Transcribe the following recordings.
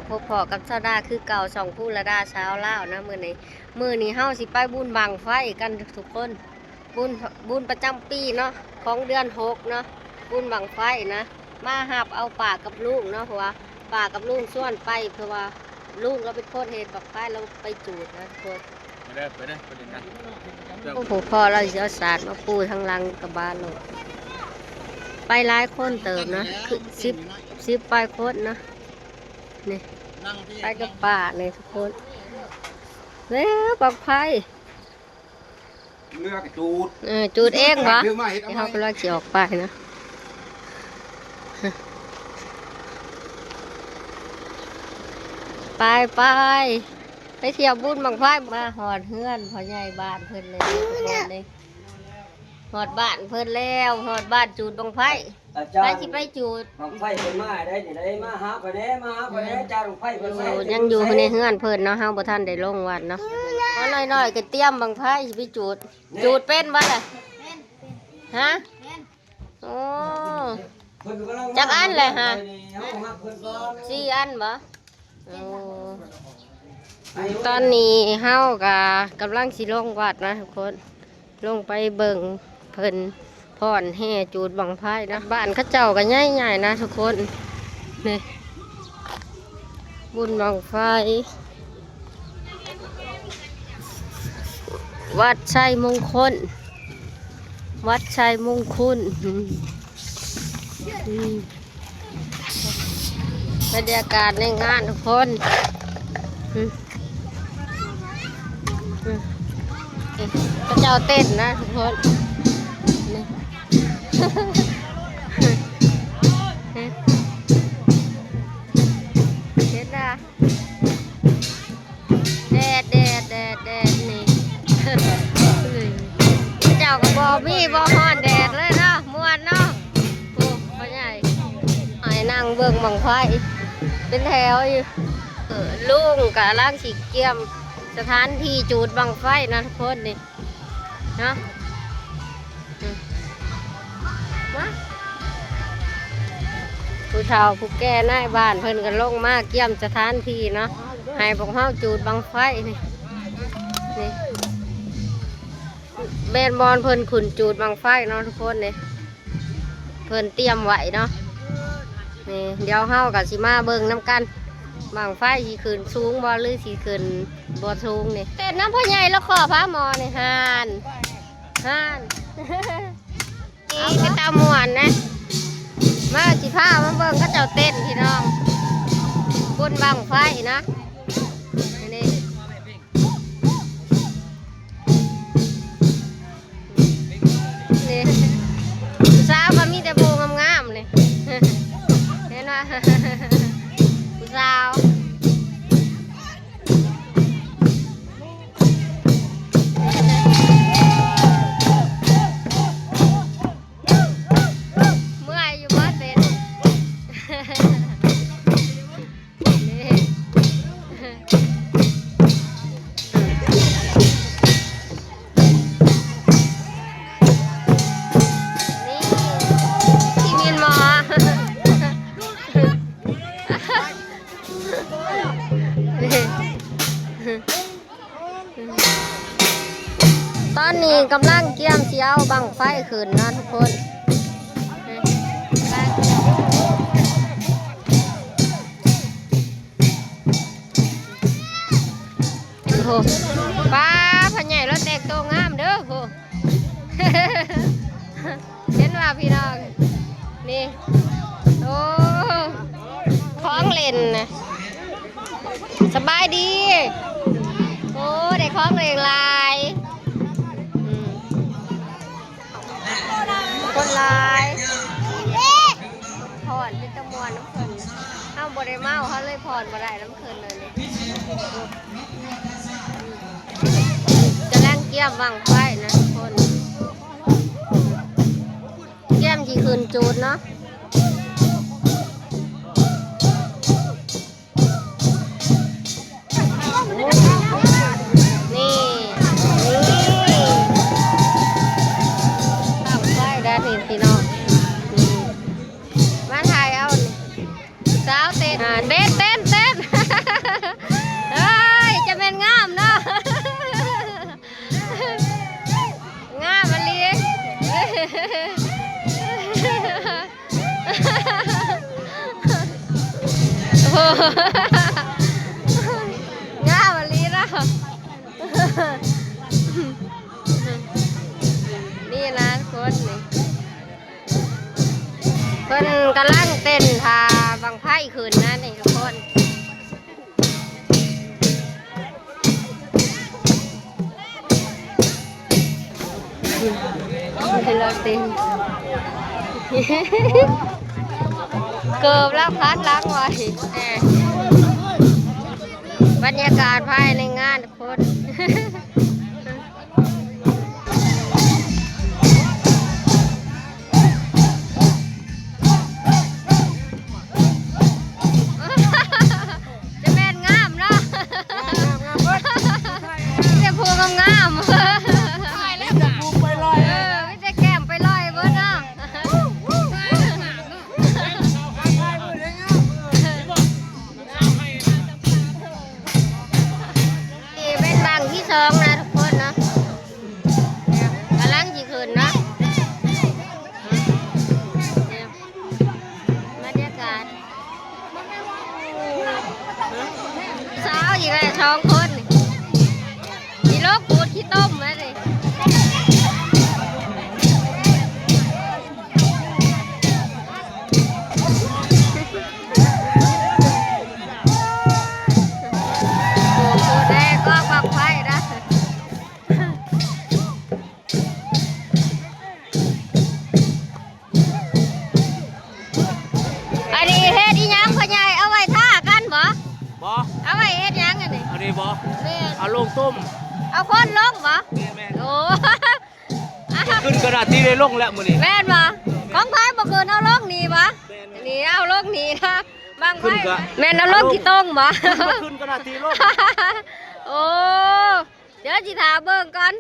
ພົບພໍ້ກັບຊາວດາຄືເກົ່າ ຊ່ອງພູລະດາຊາວລາວນະ. ມື້ນີ້ ມື້ນີ້ເຮົາຊິໄປບຸນບັ້ງໄຟກັນທຸກຄົນ ບຸນ ບຸນປະຈຳປີເນາະ ຂອງເດືອນຫົກເນາະ ບຸນບັ້ງໄຟນະ. ມາຮັບເອົາປ້າກັບລຸງເນາະ ເພາະວ່າປ້າກັບລຸງຊວນໄປ ເພາະວ່າລຸງລາວເປັນຄົນເຮັດບັ້ງໄຟ ລາວໄປຈູດນະທຸກຄົນ. ໄປເດີ ໄປເດີ ໄປຫຼິ້ນກັນ. ໂອ້ໂຫ ພໍ່ລາວຊິເອົາສາດມາປູທາງຫຼັງກະບະໂລດ. ໄປຫຼາຍຄົນເຕີບນະ ຄືສິບ ສິບປາຍຄົນນະ. ນີ້ ໄປກັບປ້ານີ້ທຸກຄົນ. ແລ້ວບັ້ງໄຟ ເມືອກະຈູດ ເອີ ຈູດເອງບໍ? ເອົາມາເຮັດ ເອົາມາ ເຮົາກຳລັງຊິອອກໄປນະ. ໄປ ໄປ ໄປທ່ຽວບຸນບັ້ງໄຟ. ມາຮອດເຮືອນພໍ່ໃຫຍ່ບ້ານເພິ່ນແລ້ວທຸກຄົນເດ້. ຮອດບ້ານເພິ່ນແລ້ວ ຮອດບ້ານຈູດບັ້ງໄຟ. ອາຈານ ໃຜຊິໄປຈູດບັ້ງໄຟເພິ່ນມາໄດ້ນີ້ ໄດ້ມາຫາຂ້ອຍແດ່ ມາຫາຂ້ອຍແດ່ ອືມ ອາຈານບັ້ງໄຟເພິ່ນມາ. ໂອ້ ຍັງຢູ່ໃນເຮືອນເພິ່ນເນາະ ເຮົາບໍ່ທັນໄດ້ລົງວັດເນາະ. ເຮົານ້ອຍໆກໍຕຽມບັ້ງໄຟຊິໄປຈູດ. ແນ່ ຈູດເປັນບໍ່ລະ? ແມ່ນ ເປັນ ຮະ? ແມ່ນ. ໂອ້ ເພິ່ນກຳລັງ ຈັກອັນແຫຼະຫະ? ເຮົາຮັບເພິ່ນກ່ອນ ສີ່ອັນບໍ່? ໂອ້ ຕອນນີ້ເຮົາກະກຳລັງຊິລົງວັດນະທຸກຄົນ ລົງໄປເບິ່ງເພິ່ນຟ້ອນແຫ່ຈູດບັ້ງໄຟນະ. ບ້ານເຂົາເຈົ້າກະໃຫຍ່ໆນະທຸກຄົນ. ນີ້ ບຸນບັ້ງໄຟ ວັດໄຊມຸງຄຸນ ວັດໄຊມຸງຄຸນ. ອືມ ອືມ ບັນຍາກາດໃນງານທຸກຄົນ. ອືມ ອືມ ເຂົາເຈົ້າເຕັ້ນນະທຸກຄົນ. ນີ້ ເຫັນນະ ແດດ ແດດ ແດດ ແດດນີ້ ເຈົ້າກໍບໍ່ມີ ບໍ່ຮ້ອນແດດເລີຍເນາະ ມ່ວນເນາະ. ໂອ້ ພໍ່ໃຫຍ່ ໃຫ້ນັ່ງເບິ່ງບັ້ງໄຟເປັນແຖວຢູ່. ເອີ ລຸງກຳລັງຊິກຽມສະຖານທີ່ຈູດບັ້ງໄຟນະທຸກຄົນນີ້ ເນາະ. ອືມ ມາ ຜູ້ເຖົ້າຜູ້ແກ່ນາຍບ້ານເພິ່ນກໍລົງມາກຽມສະຖານທີ່ເນາະ ໃຫ້ພວກເຮົາຈູດບັ້ງໄຟນີ້. ນີ້ແມ່ນບ່ອນເພິ່ນຂຶ້ນຈູດບັ້ງໄຟເນາະທຸກຄົນນີ້ ເພິ່ນຕຽມໄວ້ເນາະ. ນີ້ ດຽວເຮົາກໍຊິມາເບິ່ງນຳກັນ ບັ້ງໄຟຊິຂຶ້ນສູງບໍ່ ຫຼືຊິຂຶ້ນບໍ່ສູງນີ້. ເຕັ້ນນຳພໍ່ໃຫຍ່ລາວຂໍພາໝໍນີ້ ຫານ ຫານ ນີ້ເປັນຕາມ່ວນນະ. ມາ ຊິພາມາເບິ່ງເຂົາເຈົ້າເຕັ້ນພີ່ນ້ອງ ບຸນບັ້ງໄຟນະ. ນີ້ ນີ້ ຜູ້ສາວກໍມີແຕ່ຜູ້ງາມໆນີ້ ເຫັນບໍ່ ຜູ້ສາວ. ເມື່ອຍຢູ່ບໍ່ເຕັ້ນ? ນີ້ ນີ້ ທີ່ມີນໝໍ ນີ້ ຕອນນີ້ກຳລັງກຽມຊິເອົາບັ້ງໄຟຂຶ້ນເນາະທຸກຄົນ. ໂອ້ໂຫ ປ້າ ພໍ່ໃຫຍ່ລາວແຕ່ງໂຕງາມເດີ ໂອ້ ເຫັນວ່າພີ່ນ້ອງ ນີ້ ໂອ້ ຂອງຫຼິ້ນນະ ສະບາຍດີ. ໂອ້ ໄດ້ຂອງຫຼິ້ນຫຼາຍ ອືມ ຄົນຫຼາຍ ຟ້ອນເປັນຕາມ່ວນນຳເພິ່ນ. ເຮົາບໍ່ໄດ້ເມົາ ເຮົາເລີຍຟ້ອນບໍ່ໄດ້ນຳເພິ່ນເລີຍ. ກຳລັງກຽມບັ້ງໄຟນະທຸກຄົນ ກຽມຊິຂຶ້ນຈູດເນາະ. ນີ້ ນີ້ ບັ້ງໄຟແດ່ນີ້ພີ່ນ້ອງ ນີ້ ມາຖ່າຍເອົານີ້ ສາວເຕັ້ນ ອ່າ ເຕັ້ນ ເຕັ້ນ ເຕັ້ນ ງາມອີ່ຫຼີເນາະ ນີ້ນະ ຄົນນີ້ ເພິ່ນກຳລັງເຕັ້ນຖ້າບັ້ງໄຟຂຶ້ນນະນີ້ທຸກຄົນ. ເປັນລາວເຕັມ ເກີບລາວພັດຫຼັງໄວ້ ບັນຍາກາດພາຍໃນງານຄົນ. ຈະແມ່ນງາມເນາະ ງາມໆໆ ມີແຕ່ຜູ້ງາມໆ ມີແຕ່ຜູ້ໄປລອຍ ເອີ ມີແຕ່ແກ້ມໄປລອຍເບິດເນາະ. ນີ້ເປັນບັ້ງທີສອງນະທຸກຄົນເນາະ ກຳລັງຊິຂຶ້ນເນາະ ບັນຍາກາດ ສາວອີກແລ້ວສອງຄົນ ຊິລົງຂູດຂີ້ຕົມແລ້ວນີ້. ໂອ້ໂຫ ແດ່ກໍບັ້ງໄຟນະ ອັນນີ້ເຮັດອີ່ຫຍັງພໍ່ໃຫຍ່ ເອົາໄວ້ທາກັນບໍ? ບໍ່ ເອົາໄວ້ເຮັດຫຍັງອັນນີ້? ອັນນີ້ບໍ? ແມ່ນ ເອົາລົງຕົ້ມ ເອົາຄົນລົງບໍ? ແມ່ນໆ ໂອ້ ຂຶ້ນຂະໜາດທີ່ໄດ້ລົງແລ້ວມື້ນີ້ ແມ່ນບໍ່? ຂອງໃຜບໍ່ຂຶ້ນເອົາລົງນີ້ບໍ່? ແມ່ນໆ ນີ້ເອົາລົງນີ້ນະ ບັ້ງໄຟຂຶ້ນກະ ແມ່ນເອົາລົງຂີ້ຕົມບໍ່? ຂຶ້ນ ບໍ່ຂຶ້ນຂະໜາດທີ່ລົງ ໂອ້ ດຽວຊິຖ້າເບິ່ງກ່ອນ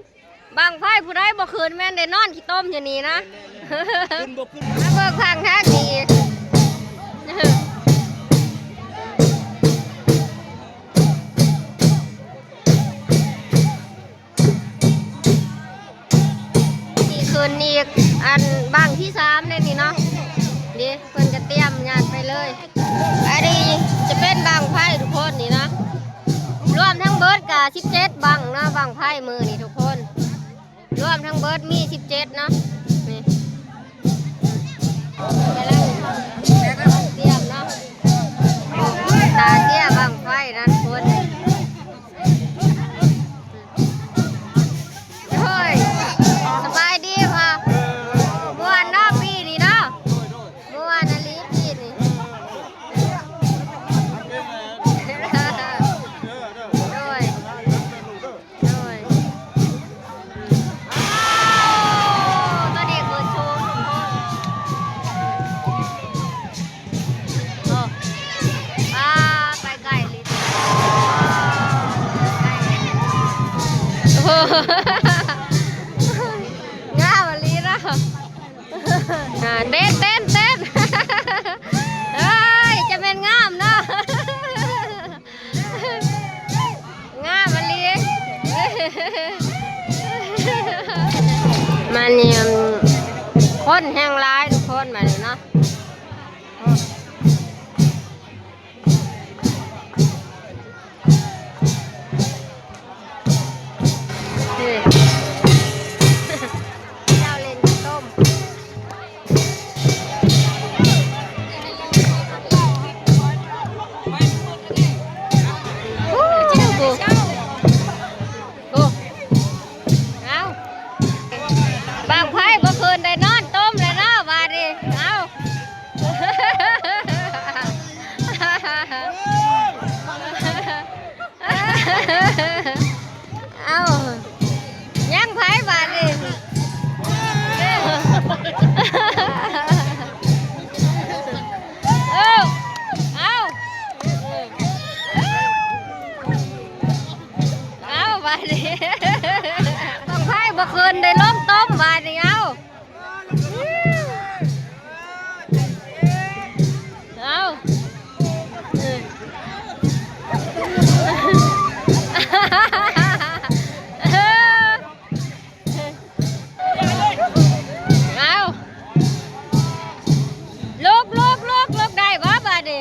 ບັ້ງໄຟຜູ້ໃດບໍ່ຂຶ້ນແມ່ນໄດ້ນອນຂີ້ຕົມຢູ່ນີ້ນະ ແມ່ນໆໆ ຂຶ້ນບໍ່ຂຶ້ນ ມາເບິ່ງທາງທາງນີ້ອີກ. ນີ້ຂຶ້ນອີກ ອັນບັ້ງທີສາມເດ້ນີ້ເນາະ ນີ້ເພິ່ນກະຕຽມຍາດໄປເລີຍ ອັນນີ້ຈະເປັນບັ້ງໄຟທຸກຄົນນີ້ເນາະ ລວມທັງເບິດກະສິບເຈັດບັ້ງເນາະ ບັ້ງໄຟມື້ນີ້ທຸກຄົນ ລວມທັງເບິດມີສິບເຈັດເນາະ ນີ້ ກຳລັງຕຽມເນາະ ຕາເຕຍບັ້ງໄຟນັ້ນຄົນ ໂອ້ຍ ສະບາຍດີພໍ່ ມ່ວນເນາະປີນີ້ເນາະ ມ່ວນອີ່ຫຼີປີນີ້ ໂດຍ ໂດຍ ໂອ້ ໂຕນີ້ຄືສູງ ໂອ້ ປ້າ ໄປໄກອີ່ຫຼີ ໂອ້ ງາມອີ່ຫຼີເນາະ ອ່າ ເຕັ້ນ ເຕັ້ນ ເຕັ້ນ ເອີຍ ຈະແມ່ນງາມເນາະ. ງາມອີ່ຫຼີ ມານີ້ ຄົນແຮ່ງຫຼາຍທຸກຄົນມານີ້ເນາະ ເຈົ້າຫຼິ້ນຕົມ. ໂອ້ ເອົ້າ ບັ້ງໄຟບໍ່ຂຶ້ນໄດ້ນອນຕົມແລ້ວເນາະບາດນີ້ ເອົ້າ. ເອົ້າ ຍັງໃຜບາດນີ້ ເອົ້າ ເອົ້າ ເອົ້າ ບາດນີ້ ບັ້ງໄຟບໍ່ຂຶ້ນ ໄດ້ລົງຕົມບາດນີ້ ເອົ້າ. ເອົ້າ ເອົ້າ ລຸກ ລຸກ ລຸກ ລຸກ ໄດ້ບໍ່ບາດນີ້?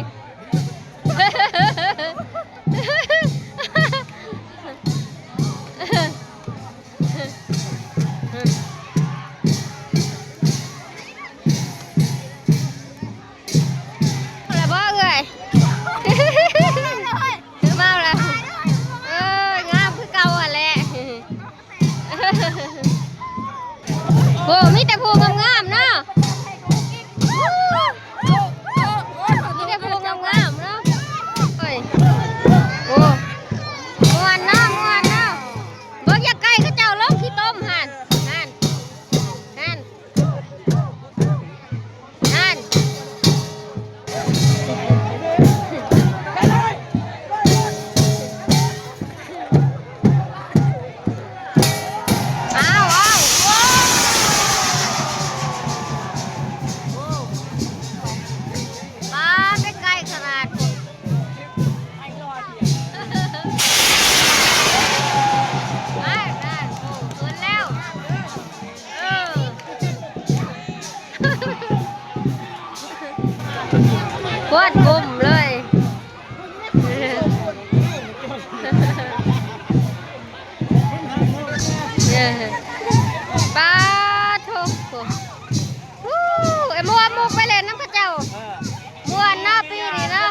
ປາໂທ້ ໂອ້ ເອີ ມ່ວນມຸກໄປເລ່ນນຳເຂົາເຈົ້າ ມ່ວນເນາະ ປີນີ້ເນາະ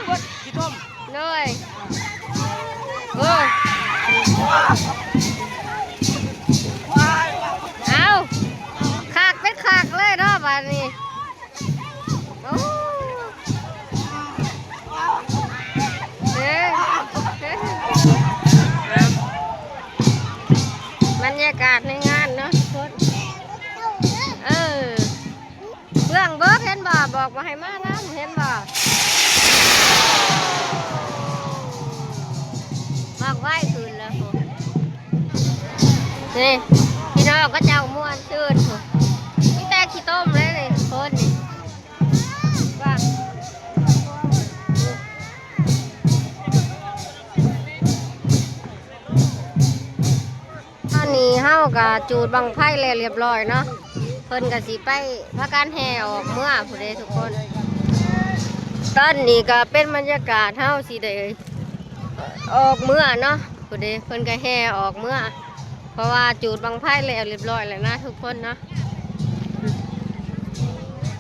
ໂດຍ ໂອ້ ເອົາ ຄັກເປັນຄັກເລີຍເນາະບາດນີ້. ໂອ້ ເອີ ບັນຍາກາດໃນງານເນາະທຸກຄົນ ເອີ ເບື້ອງເບີດ ເຫັນບໍ່? ບອກວ່າໃຫ້ມານຳ ເຫັນບໍ່? ໝາກໄວ້ຂຶ້ນແລ້ວພຸ້ນ ນີ້ ພີ່ນ້ອງເຂົາເຈົ້າມ່ວນຊື່ນພຸ້ນ ມີແຕ່ຂີ້ຕົມເລີຍນີ້ ຄົນນີ້ ວ່າ ຕອນນີ້ເຮົາກະຈູດບັ້ງໄຟແລ້ວລຽບລ້ອຍເນາະ ເພິ່ນກະຊິໄປພາກັນແຫ່ອອກເມືອພຸ້ນເດ້ທຸກຄົນ. ຕອນນີ້ກະເປັນບັນຍາກາດເຮົາຊິໄດ້ອອກເມືອເນາະ ພຸ້ນເດ້ ເພິ່ນກະແຫ່ອອກເມືອ ເພາະວ່າຈູດບັ້ງໄຟແລ້ວລຽບລ້ອຍແລ້ວນະທຸກຄົນເນາະ.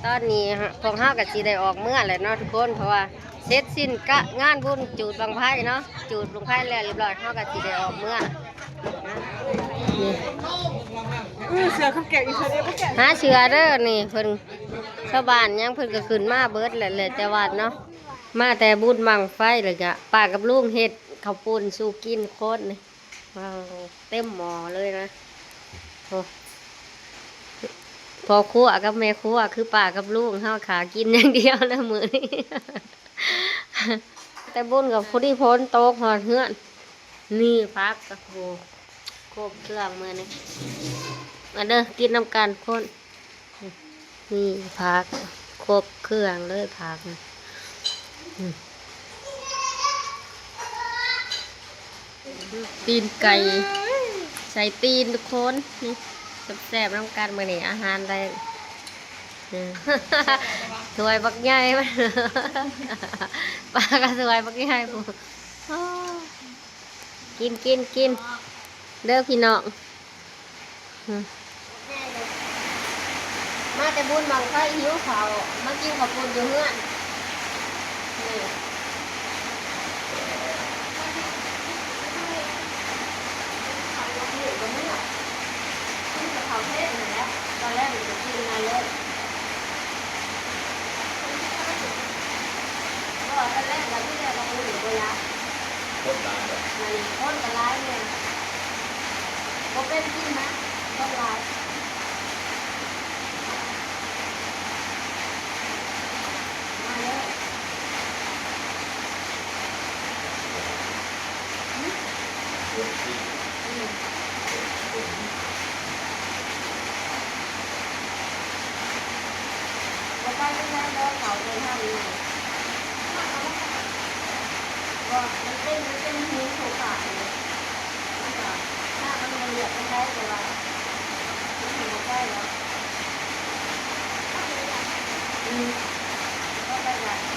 ຕອນນີ້ພວກເຮົາກະຊິໄດ້ອອກເມືອແລ້ວເນາະທຸກຄົນ ເພາະວ່າ ເສັດສິ້ນກະງານບຸນຈູດບັ້ງໄຟເນາະ ຈູດບັ້ງໄຟແລ້ວລຽບລ້ອຍ ເຮົາກະຊິໄດ້ອອກເມືອ. ນີ້ ເອີ ເສືອຄຳແກ້ວອີກ ເສືອດຽວບໍ່ແກ້ວ ຫາເສືອເດີ ນີ້ເພິ່ນ ຊາວບ້ານຫຍັງເພິ່ນກະຂຶ້ນມາເບິດແຫຼະ ແລ້ວແຕ່ວັດເນາະ ມາແຕ່ບຸນບັ້ງໄຟ ແລ້ວກະປ້າກັບລຸງເຮັດເຂົ້າປຸ້ນສູ່ກິນຄົນນີ້ ວ້າວ ເຕັມໝໍ້ເລີຍນະ ໂອ້ ພໍ່ຄົວກັບແມ່ຄົວ ຄືປ້າກັບລຸງເຮົາ ຖ້າກິນຢ່າງດຽວແລ້ວມື້ນີ້. ແຕ່ບຸນກໍພໍດີຝົນຕົກຮອດເຮືອນ ນີ້ຜັກກະໂຄ ຄົບເຄື່ອງມື້ນີ້ ມາເດີ ກິນນຳກັນຄົນ ນີ້ຜັກ ຄົບເຄື່ອງເລີຍຜັກ ຕີນໄກ່ ໃສ່ຕີນທຸກຄົນ ນີ້ແຊບໆນຳກັນ ມື້ນີ້ອາຫານແລງ ເອີ ຖ້ວຍບັກໃຫຍ່ ປາກະຖ້ວຍບັກໃຫຍ່ພຸ້ນ ໂອ້ ກິນ ກິນ ກິນເດີພີ່ນ້ອງ. ມາແຕ່ບຸນບັ້ງໄຟຫິວເຂົ້າ ມາກິນເຂົ້າປຸ້ນຢູ່ເຮືອນ ນີ້ ກິນກັບເຂົ້າເພນຫັ້ນແຫຼະ ຕອນແລກນີ້ກໍກິນມາເລີຍ ບໍ່ ຕອນແລກວ່າ ທີແລກວ່າ ໂອ້ຍ ບໍ່ຢາກ ຄົນຫຼາຍເນາະ ອັນນີ້ຄົນກໍຫຼາຍແນ່ ບໍ່ເປັນກິນນະ ຄົນຫຼາຍ ມາເດີ ອືມ ບໍ່ໄປເຮືອນເດີ ເຂົາເດີນທາງໃຫຍ່ ບໍ່ ມັນເປັນ ມັນເປັນຫີນພູຜາເລີຍ ມັນກະ ຖ້າມັນບໍ່ລຽບປານໃດ ແຕ່ວ່າມັນບໍ່ໄກດອກ ອືມ ບໍ່ໄກດອກ.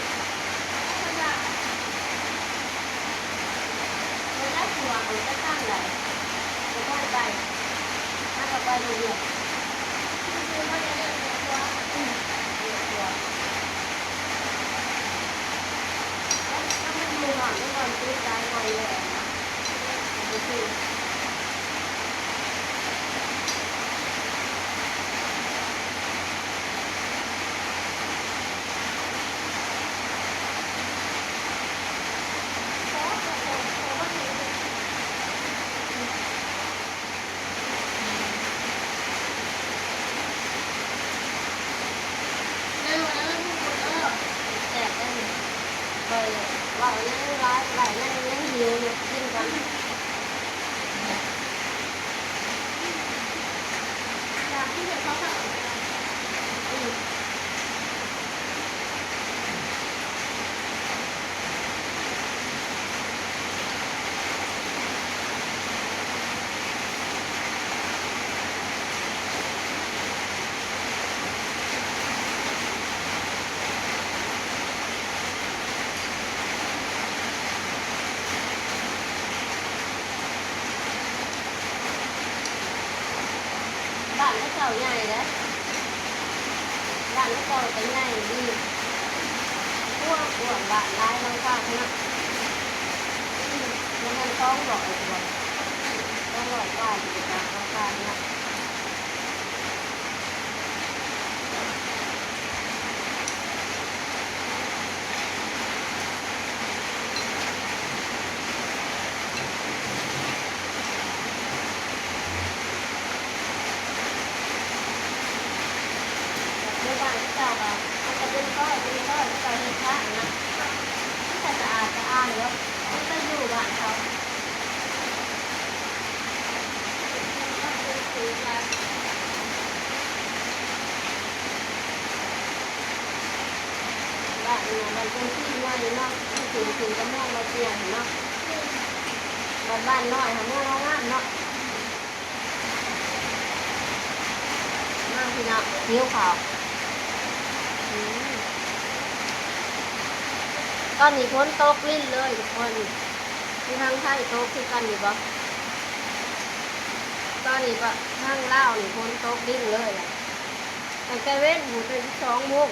ໂ ເຂົາເຈົ້າໃຫຍ່ເດ້ ບ້ານເຂົາເຈົ້າກໍໃຫຍ່ດີ ກວ້າງ ກວ້າງ ບ້ານຫຼາຍຫຼັງຄາເນາະ ອືມ ປະມານສອງຮ້ອຍກວ່າ ສອງຮ້ອຍກວ່າ ຢູ່ຕາມຫຼັງຄາເນາະ. ແຕ່ບ້ານເຂົາເຈົ້າກໍ ມັນກໍເປັນຊອຍ ເປັນຊອຍ ເຂົາເຈົ້າເຮັດທາງນະ ມັນກໍສະອາດສະອ້ານເນາະ ມັນກໍຢູ່ບ້ານເຂົາ. ບ້ານ ບ້ານໂພນຊີໃຫຍ່ເນາະ ມັນຂຶ້ນ ຂຶ້ນກັບເມືອງບໍ່ຈຽງເນາະ ບ້ານ ບ້ານນ້ອຍຫາເມືອງເຮົາງາມເນາະ. ມາພີ່ນ້ອງ ຫິວເຂົ້າ ອືມ ຕອນນີ້ຝົນຕົກລິນເລີຍທຸກຄົນ ຢູ່ທາງໄທຕົກຄືກັນຢູ່ບໍ່? ຕອນນີ້ກໍທາງລາວນີ້ຝົນຕົກລິນເລີຍ ຕັ້ງແຕ່ເວັນພຸ້ນ ແຕ່ສອງໂມງ.